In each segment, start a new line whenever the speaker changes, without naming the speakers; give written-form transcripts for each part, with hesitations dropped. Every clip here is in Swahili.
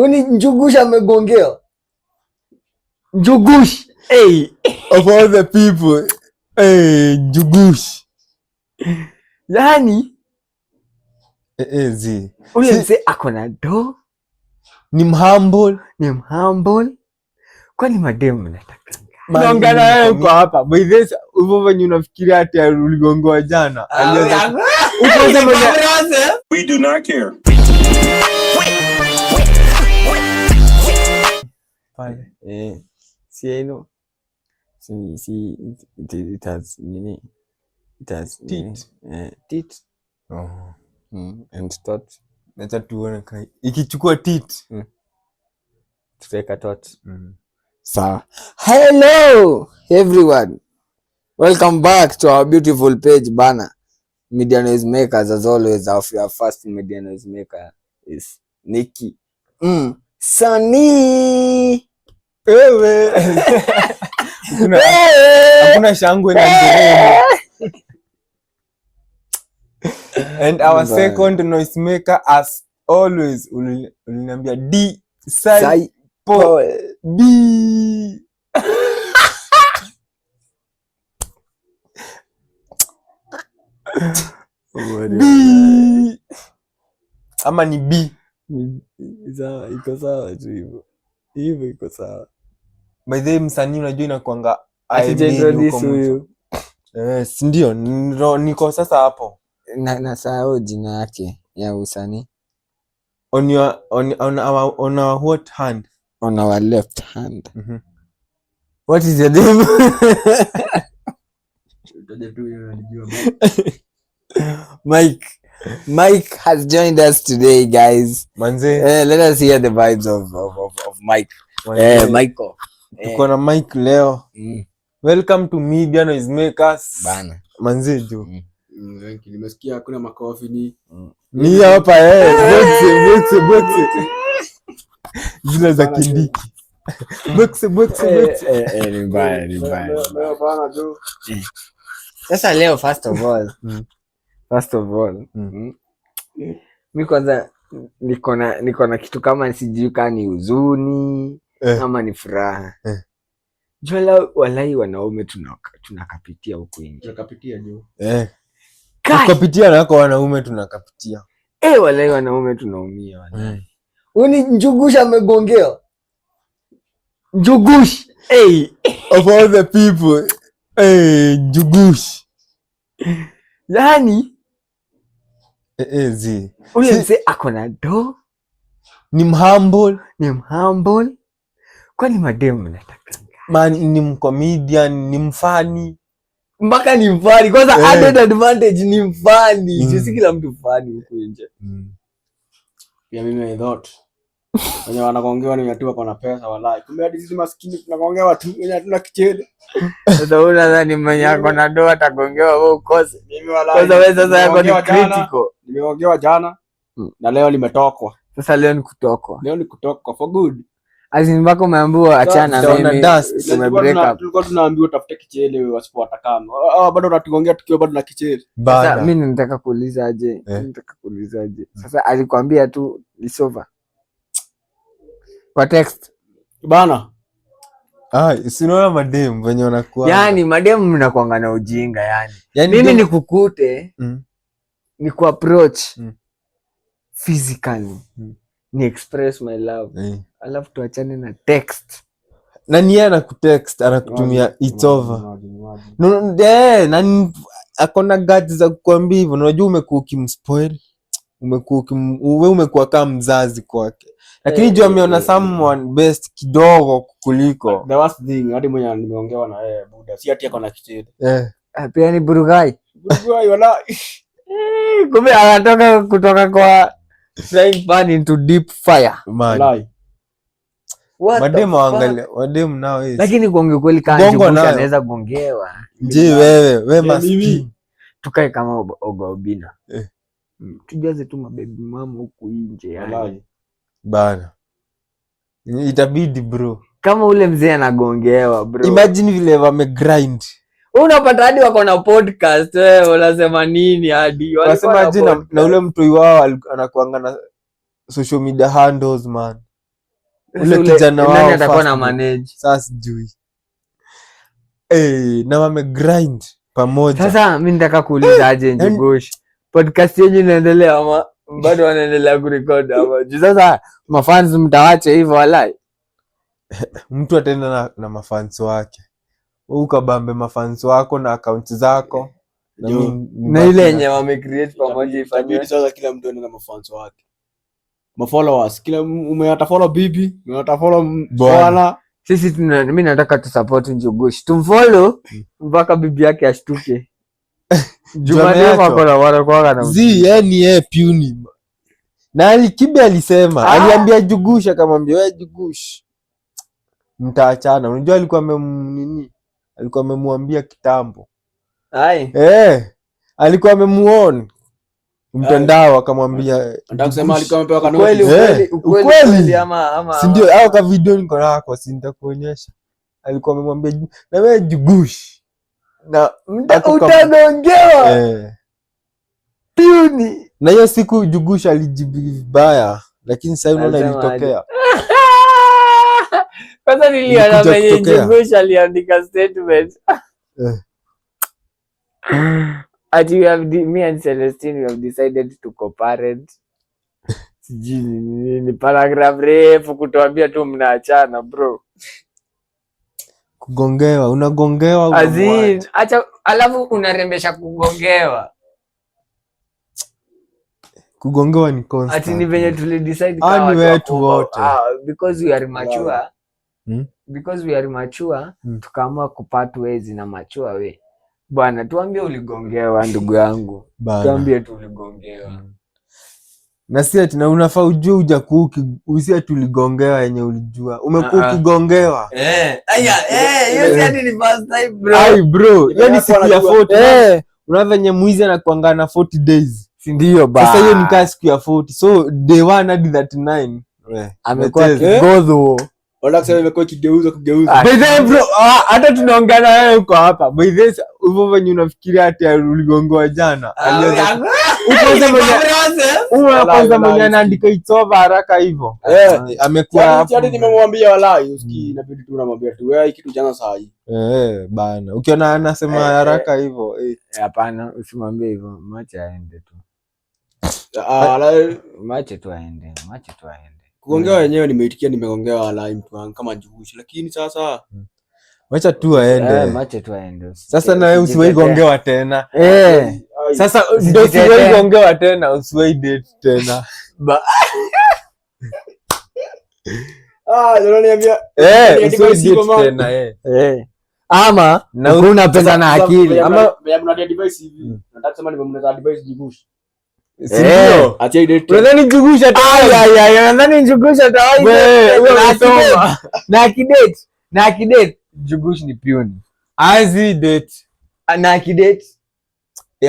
Uni Njugush amegongewa. Njugush. Hey.
Of all the people. Hey, Njugush.
Yani
Zi.
Ule mzee ako na do,
Ni mhumble.
Ni mhumble. Kwani mademu mnataka?
Naongea na wewe uko hapa. By this hivyo venye unafikiria ati uligongewa jana. Alianza Uko mwenye
We do not care.
Pale.
Si I know. Si it has nini? It has nini?
Teeth.
Teeth.
Oh.
And tot.
Acha tuone kai. Ikichukua teeth.
Tutaweka tot. Sawa. Hello everyone. Welcome back to our beautiful page bana. Media Noise Makers, as always, our your first media noise maker is Nikki. Sunny.
Wewe. Hakuna hakuna shangwe na nderemo. And our
Bye.
Second noise maker, as always, uliniambia D Sai
Sai
Po
Paul.
B. B. Ama ni B.
Sawa, iko sawa tu hivyo. Hivyo iko sawa.
By the way, msanii unajua inakuanga
Asija
I mean
introduce
huko mwisho.
huyu.
Si ndio? Niko sasa hapo.
Na nasahau jina yake ya usanii.
On your on on our on our what hand?
On our left hand. What is your name?
Utaja tu hiyo nalijua.
Mike. Mike has joined us today, guys.
Manze,
Let us hear the vibes of Mike.
Manze,
Michael.
Tuko na Mike leo. Welcome to Media Noise Makers.
Bana.
Manze jo.
Thank you. Nimesikia hakuna makofi ni
Ni hapa Boxe boxe boxe. Zile za Kindiki. Boxe boxe boxe.
Ni mbaya, ni mbaya.
Leo- leo bana jo.
Sasa leo, first of all, first of all, mi kwanza niko na kitu kama sijui kaa ni huzuni ama ni furaha. Jwala walai wanaume tunakapitia huku nje.
Tunakapitia jo.
Kai!
Tukapitia nako wanaume tunakapitia.
Walai wanaume tunaumia walai. Uni Njugush amegongewa. Njugush. Hey.
Of all the people. Njugush.
Yani
Zi.
Ule mzee ako na do,
Ni mhumble.
Ni mhumble. Kwani mademu mnataka?
Man, ni mcomedian, ni mfunny.
Mpaka ni mfunny. Kwanza added advantage ni mfunny. Si kila mtu funny huku nje.
Pia mimi I thought wenye wanagongewa ni watu wako na pesa walai. Kumbe hadi sisi maskini tunagongewa tu wenye hatuna kichele.
Sasa wewe unadhani mwenye ako na do atagongewa wewe ukose?
Mimi walai.
Kwanza wewe sasa yako ni
Nimegongewa jana.
critical.
Nimegongewa jana na leo nimetokwa.
Sasa leo ni kutokwa.
Leo ni kutokwa for good.
As in mpaka umeambiwa achana
Tutaona
mimi.
dust.
Tume
Tulikuwa
break up.
tulikuwa tunaambiwa utafute kichele wasipowatakama. Bado unatugongea tukiwa bado na kichele.
Sasa
Bana.
mimi nataka kuuliza aje? Nataka kuuliza aje? Sasa alikwambia tu it's over. Kwa text.
Bana.
Ah, si unaona madem venye wanakuwa.
Yaani mademu mnakuanga na ujinga yani.
Yaani
Mimi nikukute ni kuapproach physically. Ni express my love. Alafu tuachane na text.
Na ni yeye anakutext, anakutumia it's over.
Imagine, imagine.
No, no, na akona guts za kukuambia hivyo. Unajua umekuwa ukimspoil, umekuwa wewe umekuwa kama mzazi kwake. Lakini juu ameona someone best kidogo kukuliko.
The worst thing hadi mwenye nimeongewa na yeye buda si ati ako na kichele.
Ah, pia ni burugai.
Burugai wala.
Kumbe anatoka kutoka kwa frying pan into deep fire.
Man.
Walai.
What the
Mademu
fuck?
waangalia, mademu nao
Lakini kuongea kweli kama
Gongo
Njugush
nayo.
anaweza gongewa.
Je, wewe, we
mimi.
maskini.
Tukae kama Oga Obinna. Tujaze tu mabebi mama huku nje yani.
Walai.
Bana. Itabidi bro.
Kama ule mzee anagongewa bro.
Imagine vile wame grind.
Wewe unapata hadi wako na podcast, wewe unasema nini hadi? Walikuwa
Wasema
na
aje na
podcast.
ule mtoi wao anakuanga na social media handles, man. Ule kijana
nani
wao
atakuwa na
first.
Manage?
Sasa sijui, na wame grind pamoja.
Sasa mi nitaka kuuliza aje, Njugush, podcast yenyu inaendelea ama bado wanaendelea kurecord? Ama juu sasa mafans mtawache hivyo, walai?
Mtu ataenda na mafans wake. Wewe ukabambe mafans wako na akaunti zako na
Jo.
Na ile yenye wamecreate pamoja ifanywe.
Itabidi sasa kila mtu ende na mafans wake, mafollowers, kila umeata follow bibi, umeata follow
Bwana.
bwana.
Sisi mi nataka tusupport Njugush, tumfollow mpaka bibi yake ashtuke. Jumanne
ameachwa.
wako na wanakuwaga na
Zi, yeye ni yeye puny na Kibe alisema,
Ah.
aliambia Jugush, akamwambia, "Wewe Jugush, mtaachana." Unajua alikuwa nini, alikuwa amemwambia kitambo.
Ai.
Eh, alikuwa amemuon mtandao, akamwambia
Nataka kusema
Jugush.
alikuwa amepewa
Ukweli,
kanoti.
ukweli,
Eh,
ukweli,
ukweli.
ukweli ama
Si ndio? Au ka video niko nako, si nitakuonyesha. Alikuwa amemwambia, "Na wewe Jugush,"
na
Ako
utagongewa
eh.
piuni.
Na hiyo siku Jugush alijibu vibaya, lakini sasa unaona
Alisema
ilitokea.
Kwanza niliona
Ilikuja
venye
kutokea.
Njugush aliandika statement ati we have me and Celestine, we have decided to co-parent, sijui ni nini, paragraph refu kutuambia tu mnaachana, bro.
Kugongewa, unagongewa,
As in,
unamwacha.
acha, alafu unarembesha kugongewa.
Kugongewa ni constant.
Ati ni venye tulidecide
Ah,
kama
ni
watu
wetu
wakubwa,
wote.
ah, because we are mature, because we are mature, tukaamua kupart ways na mature way. Bwana, tuambie uligongewa, ndugu yangu.
Bana.
Tuambie tu uligongewa.
Na si ati na unafaa ujue hujakuwa usi ati uligongewa yenye ulijua umekuwa
Ah, ah.
ukigongewa.
Eh, aya, eh, hiyo si ati ni first time, bro.
Ai bro, hiyo ni
Yako
siku ya
anajua.
40.
Eh,
Unaona venye mwizi anakuanga na 40 days?
Si ndio ba.
Sasa hiyo ni kaa siku ya 40, so day 1 hadi 39,
Amekuwa
umecheza.
kigodho.
Wanataka kusema imekuwa ikigeuza kugeuza.
Ah.
By the way, bro, ah, hata tunaongea na wewe uko hapa. By the way, hivyo venye unafikiria ati uligongewa jana, Huyu kwanza
Walai,
mwenye
walai.
anaandika it's over haraka hivyo.
Eh.
Amekuwa
Hadi nimemwambia, walai, usikii, inabidi tu unamwambia tu, wewe, hii kitu jana saa hii.
Eh, bana. Ukiona anasema
Eh,
haraka hivyo, eh.
Eh, hapana, usimwambie hivyo, mwache aende tu.
Ah, walai,
Mwache tu aende, mwache tu aende.
Kugongewa wenyewe nimeitikia, nimegongewa, walai, mtu wangu kama Njugush, lakini sasa
Wacha tu aende.
Eh, mwache tu aende.
Sasa na wewe usiwahi gongewa tena.
Eh,
Ai,
Sasa ndio
Usijitetee.
usiwahi gongewa tena, usiwahi date tena.
Ba
ah, unaniambia
Eh,
Niandike
usiwahi
siku
date
ma-
tena, eh.
Eh. Ama
Na
ukuwa unapenda na akili.
Ama-
Venye advice hivi. Nataka kusema nimemleta advice Njugush.
Si ndio?
Achia date tena.
Unadhani Njugush
Ay, ay, ay, nadhani Njugush atawahi
Wewe,
date.
wewe
Na
umesoma.
akidate, na akidate, na akidate, Njugush ni pioni.
Azi date.
Na akidate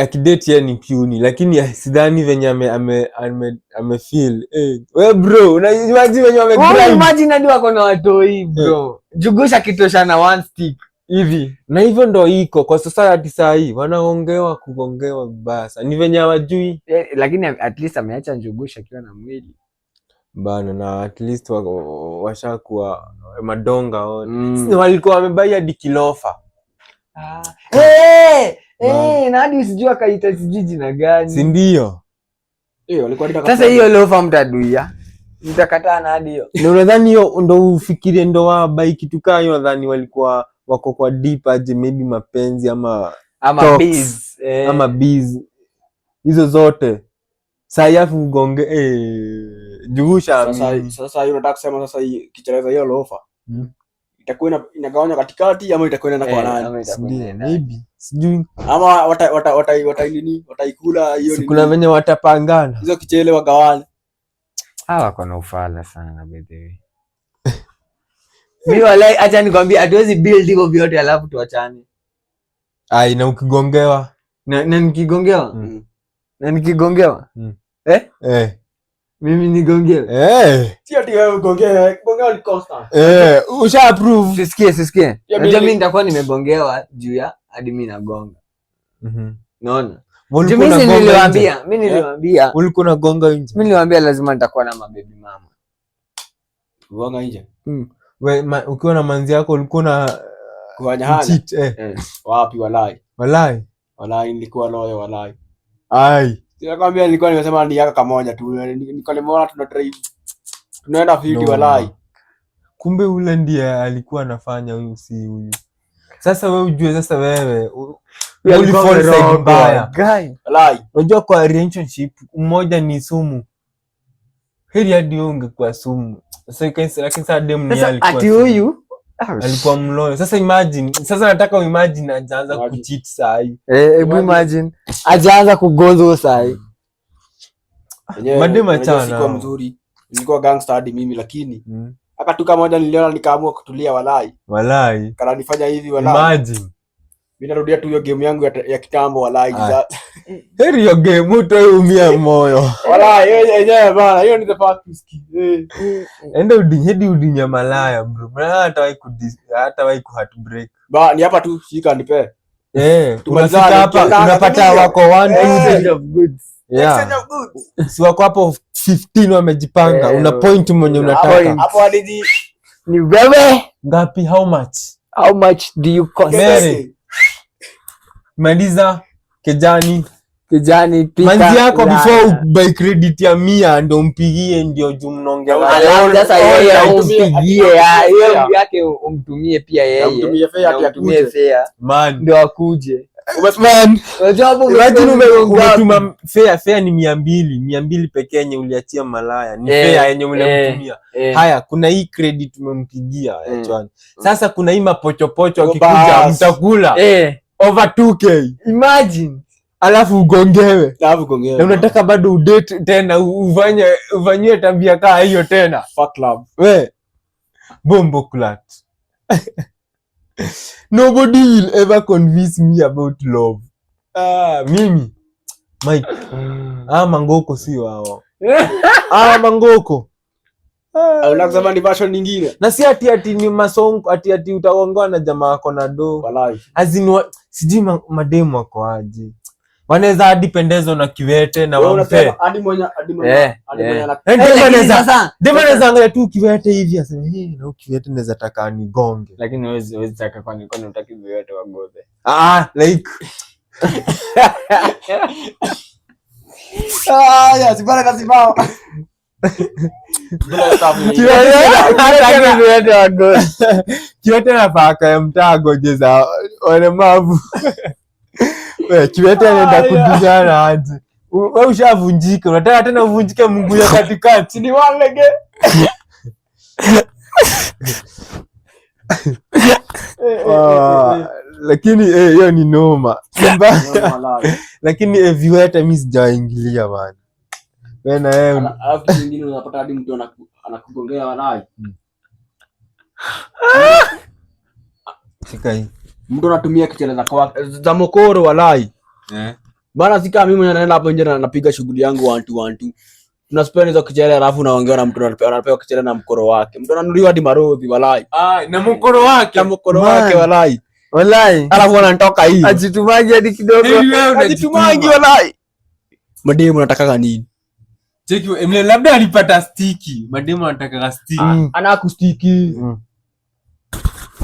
Akidate yeye ni puny, lakini sidhani venye ame feel. Eh, we bro, unaimagine venye wame
Wewe
grind.
imagine hadi wako na watoi, bro. Njugush akitosha na one stick hivi.
Na hivyo ndo iko kwa society saa hii, wanaongewa kugongewa vibaya sana, ni venye hawajui.
Eh, lakini at least ameacha Njugush akiwa na mwili.
Bana, na at least washakuwa madonga wote.
Mm.
Si walikuwa wamebai hadi kilofa.
Ah. Eh, eh, na hadi sijui akaita sijui jina gani.
Si ndio?
Eh, walikuwa wanataka
Sasa hiyo lofa mtaduia. Mtakataa na hadi hiyo.
Na unadhani hiyo ndo ufikirie ndo wabai kitu kaa hiyo? Nadhani walikuwa wako kwa deep aje, maybe mapenzi ama
Ama
Talks.
biz. Eh.
Ama biz, hizo zote sayafu ugonge, eh, Jugusha.
Sasa sasa hiyo nataka kusema sasa hii kicheleza hiyo lofa. Itakuwa inagawanywa katikati ama itakuwa inaenda kwa
Eh,
nani?
ama itakuwa
Sijui,
inaenda.
maybe sijui.
Ama wata wata wata wata nini? Wataikula hiyo
Si
nini?
kuna venye watapangana.
Hizo kichele wagawane.
Hawa wako na ufala sana, by the way. Mi walai, acha nikwambie, hatuwezi build hivyo vyote alafu tuachane.
Ai, na ukigongewa?
Na nikigongewa? Na nikigongewa?
Eh.
Mimi nigongewe?
Eh.
Si ati wewe ugongewe, kugongewa ni constant.
Eh, usha approve.
Sisikie, sisikie.
Ya
Najua
mimi-
mimi nitakuwa nimegongewa juu ya hadi mimi nagonga. Naona? Juu
Ulikuwa
mimi si
unagonga nje?
niliwaambia, mimi niliwaambia,
Ulikuwa unagonga nje?
mimi niliwaambia lazima nitakuwa na mababy mama.
Kugonga nje.
We, ukiwa na manzi yako ulikuwa na
Kufanya hana.
cheat, eh?
Wapi walai.
Walai.
Walai nilikuwa loyo walai.
Ai.
Sinakwambia nilikuwa nimesema ni yaka kamoja tu. Nilikuwa nimeona tuna drive. Tunaenda fiti
No.
walai.
Kumbe ule ndiye alikuwa anafanya, huyu si huyu. Sasa wewe ujue, sasa wewe
Huyu alikuwa
ulifall side
amerogwa.
mbaya.
Guy.
Walai.
Unajua kwa relationship mmoja ni sumu. Heri hadi wewe ungekuwa sumu. Sasa you can lakini sasa dem ni yeye
Sasa
alikuwa
ati
sumu.
huyu
Alikuwa mloyo. Sasa imagine, sasa nataka uimagine ajaanza
Imagine.
kucheat saa hii.
Eh, hebu imagine ajaanza kugonzwa sahi.
Yenyewe,
Madem
unajua
achana
sikuwa
nao.
mzuri. Nilikuwa gangster hadi mimi lakini akatuka moja niliona nikaamua kutulia walai.
Walai.
Kana nifanya hivi walai.
Imagine.
Mimi narudia tu hiyo game yangu ya kitambo walai.
Aya. Heri hiyo game utoiumia moyo.
Walai yenyewe bana, hiyo ni the first whiskey. Eh.
Enda hedi udinya malaya bro. Malaya hatawahi ku heartbreak.
Ba ni hapa tu shika nipe.
Eh,
Tumalizane,
unafika hapa
tukiendana,
unapata
tulia.
wako 1 2
Eh.
Exchange of goods.
Yeah.
Exchange of goods.
Si wako hapo 15 wamejipanga.
Eh,
Una point mwenye
una
unataka.
point.
Hapo hadi
Ni wewe.
Ngapi, how much?
How much do you cost?
Mary. Maliza kejani.
Kijani pika.
Manzi yako
lala.
before ubuy credit ya 100 ndio umpigie, ndio juu mnaongea.
Alafu sasa yeye umpigie, yeye
Yeah.
yake umtumie pia yeye.
Umtumie fare ati
Na umtumie
akuje.
fare
Man.
ndio akuje.
Man.
Unajua hapo
Imagine
umegonga
umetuma fare ni 200, 200 pekee yenye uliachia malaya. Ni fare yenye ulimtumia. Haya, kuna hii credit umempigia ya chwani. Sasa kuna hii mapochopocho akikuja
Bas.
mtakula over 2k.
Imagine.
Alafu ugongewe.
Alafu gongewe.
Na unataka bado udate tena ufanyiwe tabia kaa hiyo tena.
Fuck love.
We bombo clat. Nobody will ever convince me about love. Ah, mimi Mike. Ah, mangoko si wao. Ah, mangoko. Ah.
Unataka kusema ni version nyingine.
Na si ati ati ni masongo ati ati utaongoa na jamaa wako na do.
Walai.
Azin sijui mademu wako aje. Wanaweza hadi pendezwa na kiwete na
Wewe
wampe.
unasema hadi mwenye hadi mwenye hadi mwenye
Eh,
Lakini sasa
Demu anaweza angalia tu kiwete hivi aseme, "Hey, na huyu kiwete naweza taka nigonge."
Lakini huwezi taka, kwani hutaki viwete wagoze.
Ah, like
Ah, ya sibara kasimama. Bila staff.
Hutaki viwete wagoze.
Kiwete anafaa akae mtaa agoje za walemavu. We, kiwete anaenda kudinyana aje? We ushavunjika, unataka tena uvunjike mguu ya katikati.
Ni walege.
Ah, lakini hiyo ni noma. Simba.
Walai.
Lakini viwete mimi sijaingilia bana. Wewe na wewe
Alafu kitu kingine unapata hadi mtu anakugongea walai.
Shika hii.
Mtu anatumia kichele za kwa za mokoro walai. Bana sika mimi mwenyewe naenda hapo nje na napiga shughuli yangu 1 2 1 2. Tunaspend hizo kichele alafu naongea na mtu anapewa kichele na mkoro wake. Mtu ananunuliwa hadi marodhi walai.
Ah, na mkoro wake.
Na mkoro
Man.
wake walai.
Walai.
Alafu ananitoka hivi.
Ajitumaji hadi kidogo.
Heri wewe unajituma.
Ajitumangi walai. Mademu natakaga nini?
Cheki, Emile labda alipata stiki. Mademu anataka stiki.
Anakustiki.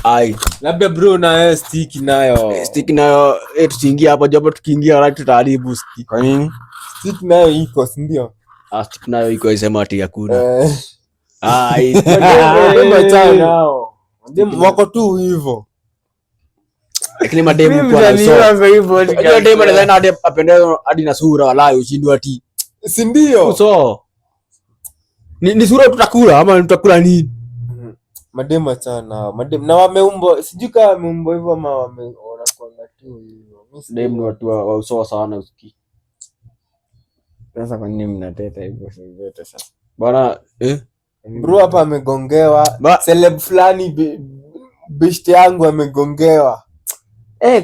Ai,
Labda bro na wewe stiki nayo.
stiki nayo tusiingie hapo japo tukiingia walai tutaharibu stiki.
Kwa nini? Stiki nayo iko, si ndio?
Ah, stiki nayo iko isema ati hakuna.
Eh.
Ai.
Mademu achana nao. Mademu wako tu hivyo.
Lakini mademu
Mimi
kwa na
mtaniua
uso.
kwa hii podcast.
Unajua demu anaweza hadi apendezwe hadi na sura walai ushindwe ati.
Si ndio?
Uso. Ni sura tutakula ama tutakula nini?
Mademu achana nao. Mademu na wameumbwa, sijui kama wameumbwa hivyo ama wanakuanga tu hivyo. Mimi sijui.
Demu ni watu wa uso sana usikii.
Sasa kwa nini mnateta hivyo vyote sasa?
Bana eh
Bro hapa amegongewa. Celeb fulani beshte yangu amegongewa.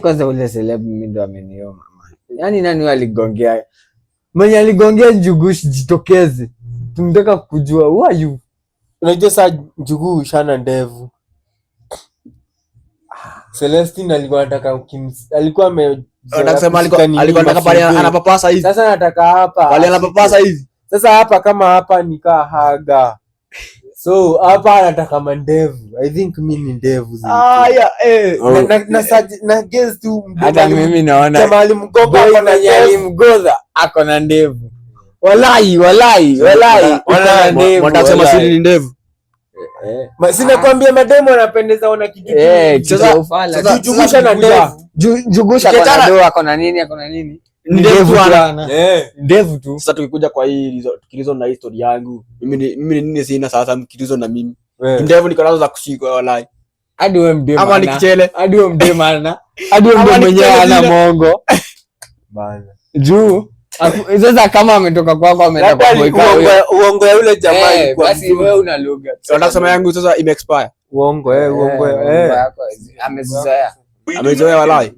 Kwanza ule celeb mimi ndo amenioma man. Yaani nani aligongea? Mwenye aligongea Njugush jitokeze. Tunataka kujua who are you?
Unajua saa Njugu shana ndevu. Celestine alikuwa anataka alikuwa ame
Anataka alikuwa anataka pale anapapasa hivi.
Sasa anataka hapa.
Pale anapapasa hivi.
Sasa hapa kama hapa nikaa haga. So hapa anataka mandevu. I think mi ni ndevu zilikuwa.
Ah, yeah, eh.
Na guess tu
Hata mimi naona
jamaa alimgonga
boy
ako na
mwenye
ndevu.
alimgodha ako na ndevu. Walai, walai, walai, uko na ndevu.
Wanataka kusema
walai.
siri ni ndevu.
Sinakwambia mademu wanapendeza wana kitu.
Eh, kitu
Sasa-
ya ufala.
Jugusha na ndevu.
Jugusha ako na
Ukiachana-
doa, ako na nini, ako na nini.
Ni ndevu tu ana.
Eh.
Ndevu tu.
Sasa tukikuja kwa hii tukilizo na hii story yangu, mimi ni nini sina sasa mkilizo na mimi. Ndevu niko nazo za kushika walai.
Hadi wewe mdemu
Ama ni
ana.
kichele.
Hadi wewe mdemu ana. Hadi wewe
Ama
mdemu
ni
mwenyewe
kichele
ana
zile.
mongo.
Bana.
Juu sasa kama ametoka kwako ameenda
Labda
kwa boy
uongo
huyo.
uongo ya yule jamaa
Eh,
ilikuwa
basi
mzuri.
wewe una lugha.
Nataka kusema yangu sasa ime expire.
Uongo, eh, uongo,
Eh,
eh.
yako amezizoea.
We do
Amezoea
not care.
walai.